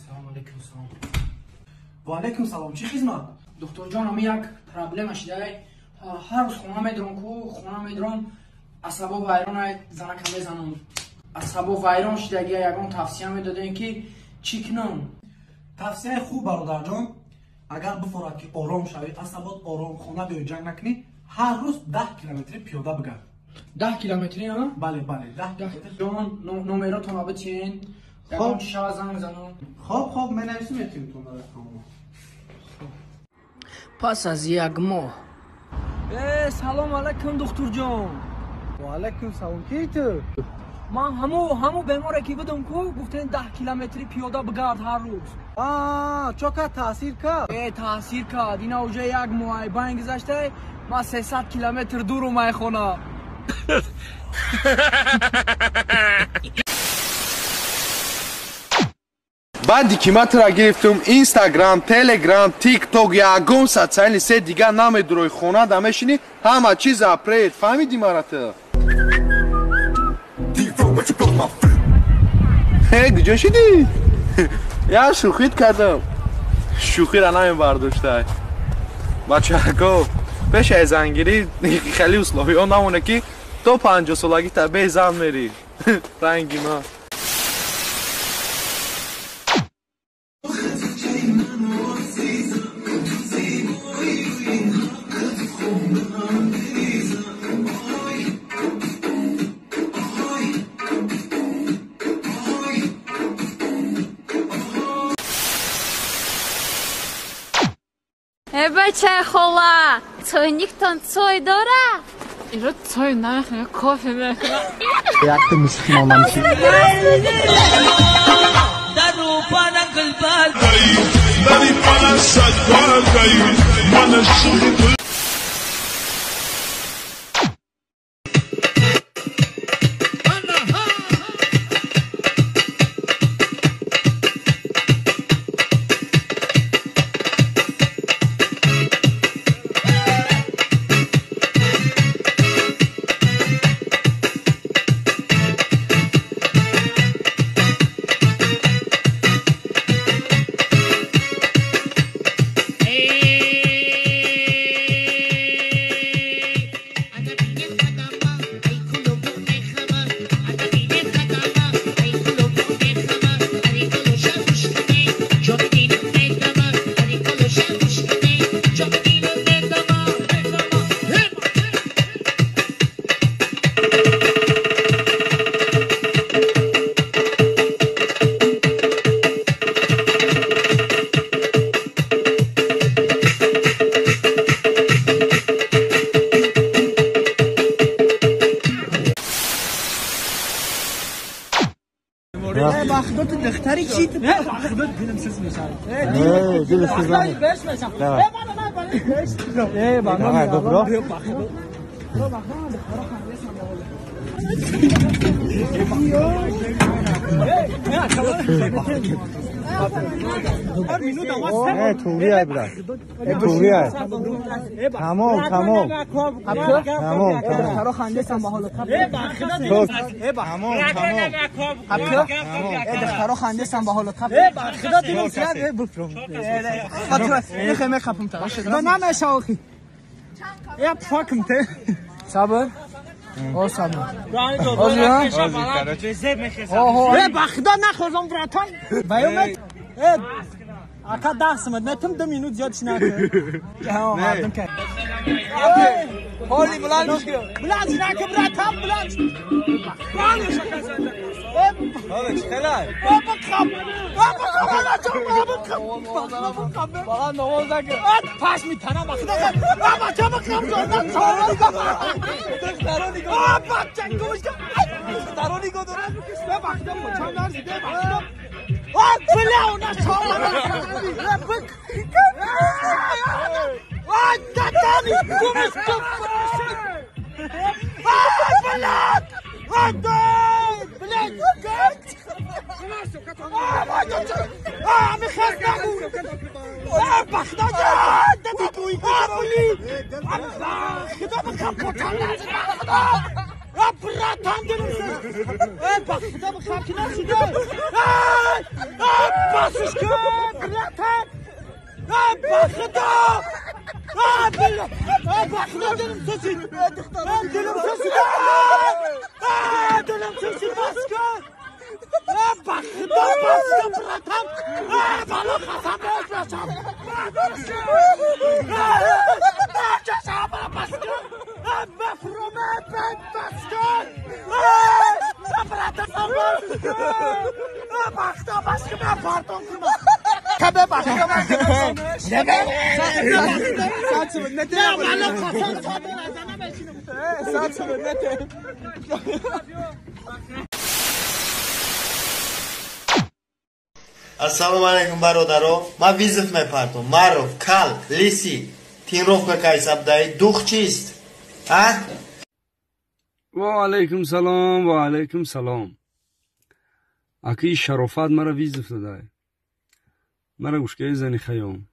Салом алейкум, салом. Ва алейкум салом. Чӣ хизмат? Духтурҷон, ами як проблема шидай. Ҳар рӯз хона медурам ку, хона медурам, асабо вайрон, занака мезанам. Асабо вайрон шидагия, ягон тавсия медодем ки чӣ кунам? Тавсияи хуб, бародарҷон, агар бифорад ки ором шавӣ, асабот ором, хона биёй, ҷанг накунӣ, ҳар рӯз 10 километри пиёда бигард. 10 километри, а? Бале, бале, 10 километр. Ҷон, номеротонро битиен. Ягон чӣ шава занг занам. Хоб, хоб, менависим, метиҳем тон рақамро. Пас аз як моҳ. Салом алайкум, духтурҷон. Ва алайкум салом. Кӣ ту? Ман ҳаму беморе ки будам ку, гуфтен 10 километри пиёда бигард ҳар рӯз. Чо кард, таъсир кард? Таъсир кард. Ина уже як моҳ байн гузашта, ман 300 километр дур омай хона. Баъди ки ман тура гирифтум, Инстаграм, Телеграм, Тикток, ягон социальный сеть дигар намедурои, хона да мешинӣ, ҳама чиз апред. Фаҳмидӣ мара ту? Куҷо шидӣ? Я шӯхит кардам. Шӯхиро намебардоштай. Бачако, пеш аз зангирӣ хеле условиҳо намоне ки то 50 солагӣ та бе зан мерӣ. Ранги ман. Бачаи хола, чойниктон чой дора? Иро чой намехӯрам, кофе мехӯрам. Якта мусулмонам ши. تمام تمام تمام صبر او صبر بخدا نخوردم براتان بیومد اقا 10 سمت نتم 2 минут زیاد شناکه مردم که حالی بلند بلند شناکه براتان بلند Басишка, братан! Бахта! Бахта, дилим сосид! Дилим сосид! Дилим сосид, баска! Бахта, баска, братан! Бало хасам, башам! Ассалому алайкум, бародаро. Ма вызов мепартом. Маров, кал, лиси, тренировка кайсабдай, дух чист. А? Ва алайкум салом, ва алайкум салом. Аки шарофат мара вызов дадай. Мара гӯшкаи зани хаём.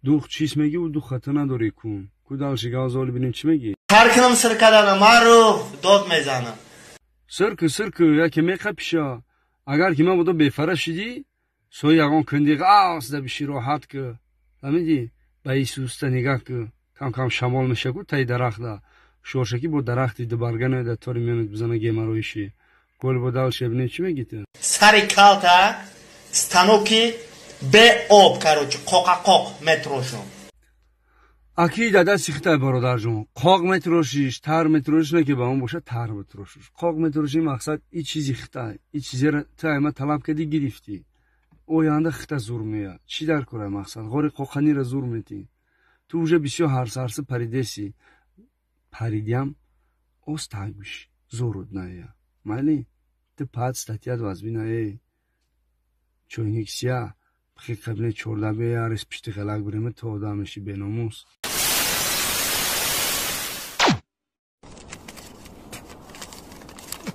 Дух чист мегӣ, ӯ дух хата надорӣ кун. Ку дальше гавзоли бинем чӣ мегӣ? Ҳар кунам сир кардана, Маров, дод мезанам. Сирку, сирку, яке меқапиша. Агар ки ман будо бефара шидӣ, сои ягон кунди ғафс да биши роҳат ку. Фаҳмидӣ? Ба Исуста нигаҳ ку. Кам-кам шамол мешаку таи дарахта. Шоршаки бо дарахти дубарга наояд тори миёнат бизана геморроиши. Гол бо дальше бинем чӣ мегӣ ту? Сари калта станоки бе об, короче, қоқа-қоқ метрошум. Аки дада сихтай бародарҷон, қоқ метрошиш, тар метрошиш не ки ба он бошад тар метрошиш. Қоқ метроши мақсад и чизи хитай, и чизеро ту айма талаб кардӣ гирифтӣ. Оянда хита зур меяд. Чӣ дар кора мақсад? Ғори қоқанира зур метӣ. Ту уже бисёр ҳарсарси паридеси. Паридиам оз тагбиш зурут ная. Майли? Ту пад статьят вазбина эй. Чойник сия пхи қабле чорда бе ярис пишти ғалак биреме то одамеши беномус.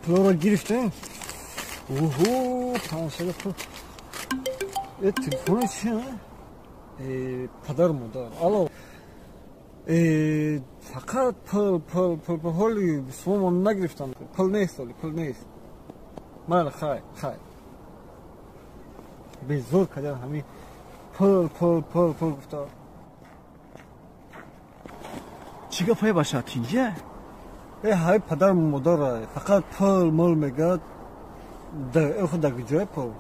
Пулро гирифтем. Оҳо, 500 пул. Э, телефони чи? Падар модар. Алло. Фақат пул, пул, пул, пул. Ҳоли сумон нагирифтам. Пул нест, ҳоли пул нест. Майли, хай, хай. Безор кардам ҳамин пул, пул, пул, пул гуфта. Чӣ гапҳое баша тинҷа? Э, ҳай падар модар фақат пул мол мегӯяд. Худ дар ҷое пул.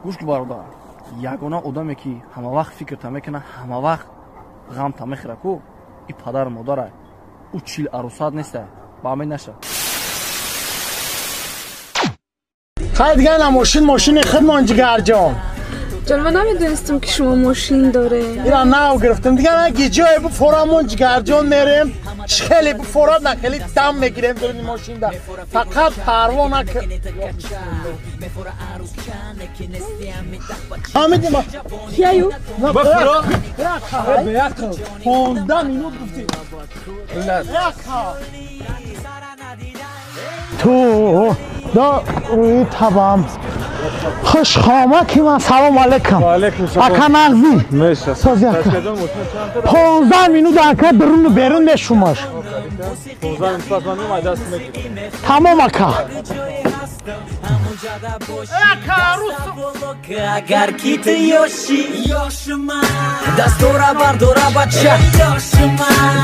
Гӯш ки бародар, ягона одаме ки ҳамавақт фикрта мекунад, ҳамавақт ғамта мехӯрад ку, и падар модарай. Ӯ чил арӯсат неста, ба ҳамин наша. Хай дига ина мошин мошини худмон ҷигарҷон. Ҷон, ман намедонистам ки шумо мошин доре. Ира нав гирифтам. Дига на ҷое буфорамон ҷигарҷон мерем. Хеле буфорад на хеле дам мегирем даруни мошинда. Фақат парво накар. Ҳамидим. Кияю? Бафуро. Беақл. 15 минут гуфтӣ. Ту да рӯи табам. Хушхома ки ман салом алейкум. Ака нағзӣ. 15 минут ака дуруну берун мешумаш. Тамом ака. Агар ки ту ёшӣ, дастора бардора бача,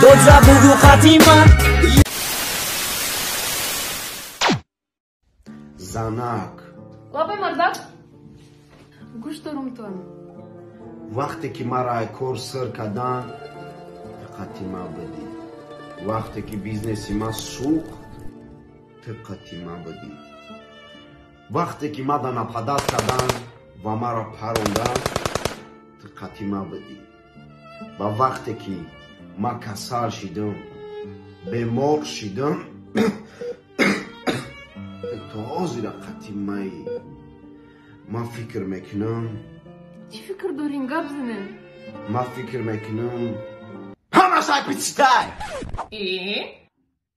додза бугу хатима. Занак. Лабай мардак. Гӯш дорум тон. Вақте ки маро ай кор сир кардан, диққати ма будӣ. Вақте ки бизнеси ма сӯхт, диққати ма будӣ. Вақте ки ма да нападат кардан ва маро парондан, диққати ма будӣ. Ва вақте ки ма касал шидам, бемор шидам, то ҳозира қати маи. Ман фикр мекунам. Чӣ фикр дорем? Гап занем. Ман фикр мекунам. Ҳамаш ай пичитай!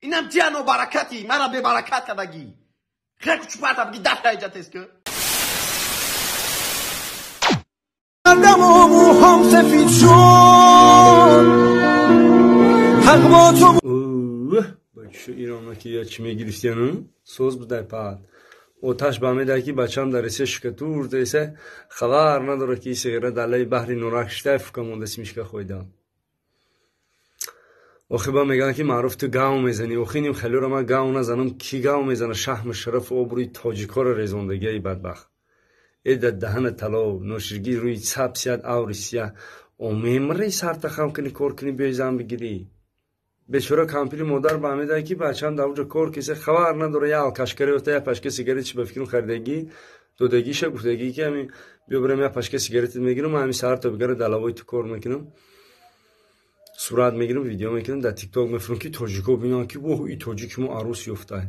Инам тия нобаракати, мара бебаракат кардагӣ. Хеле кучупата биги дафта иҷа тез ку. کردم و موهام سفید شد حق با تو اوه با چو ایران که یا چی میگیرستیانو سوز بودای پاد Оташ ба медаҳад, ки бачаам дар Русия штукатур деса, хабар надорад, ки сигарет дар лаби баҳри Норак шитай фука монда, семечка хӯйда. Охи ба мегӯянд, ки маъруф, ту гав мезанӣ. Охи, ним хелёра ман гав назанам, кӣ гав мезана? Шаҳму шарафу обрӯи тоҷикҳоро резондагиаи бадбахт. Э, дар даҳана тало ноширгӣ, рӯи саб сият, аври сияҳ. О, мемри, сарта хам кунӣ, кор кунӣ, биёи зан бигирӣ. Бечора кампири модар ба медаҳад, ки бачаам дар уҷо кор киса, хабар надора, я алкашкаре ёфта, я пачка сигарет чи ба фикрам харидагӣ додагиша, гуфтагӣ, ки ҳами биё бирам, я пачка сигаретат мегирам, ҳами саҳар то бигара далавои ту кор мекунам, сурат мегирам, видео мекунам, дар Тикток мефурам, ки тоҷико бинанд, ки воҳ, и тоҷики мо арӯс ёфта.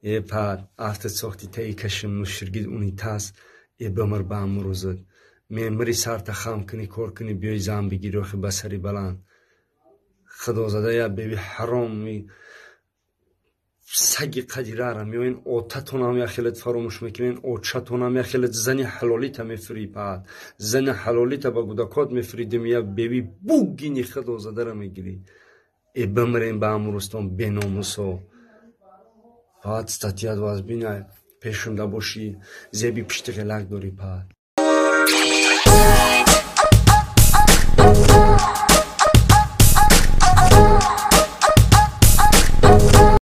Э, пад афтат сохти таи кашим нуширгид унитаз. Э, бимир ба амрӯзат, мемири, сарта хам кунӣ, кор кунӣ, биёи зан бигирӣ. Охи, ба сари баланд худозада я беби ҳароми саги қадирара меоен, отатонам яхелет фаромӯш мекунен, очатонам яхелет, зани ҳалолита мефурӣ, пад зани ҳалолита ба гудакот мефурӣ, дим я беби бугини худозадара мегирӣ. Э, бимирем ба амрӯстон, беномусо. Пад статьят вазбина пешунда бошӣ, зеби пишти ғелак дорӣ, пад.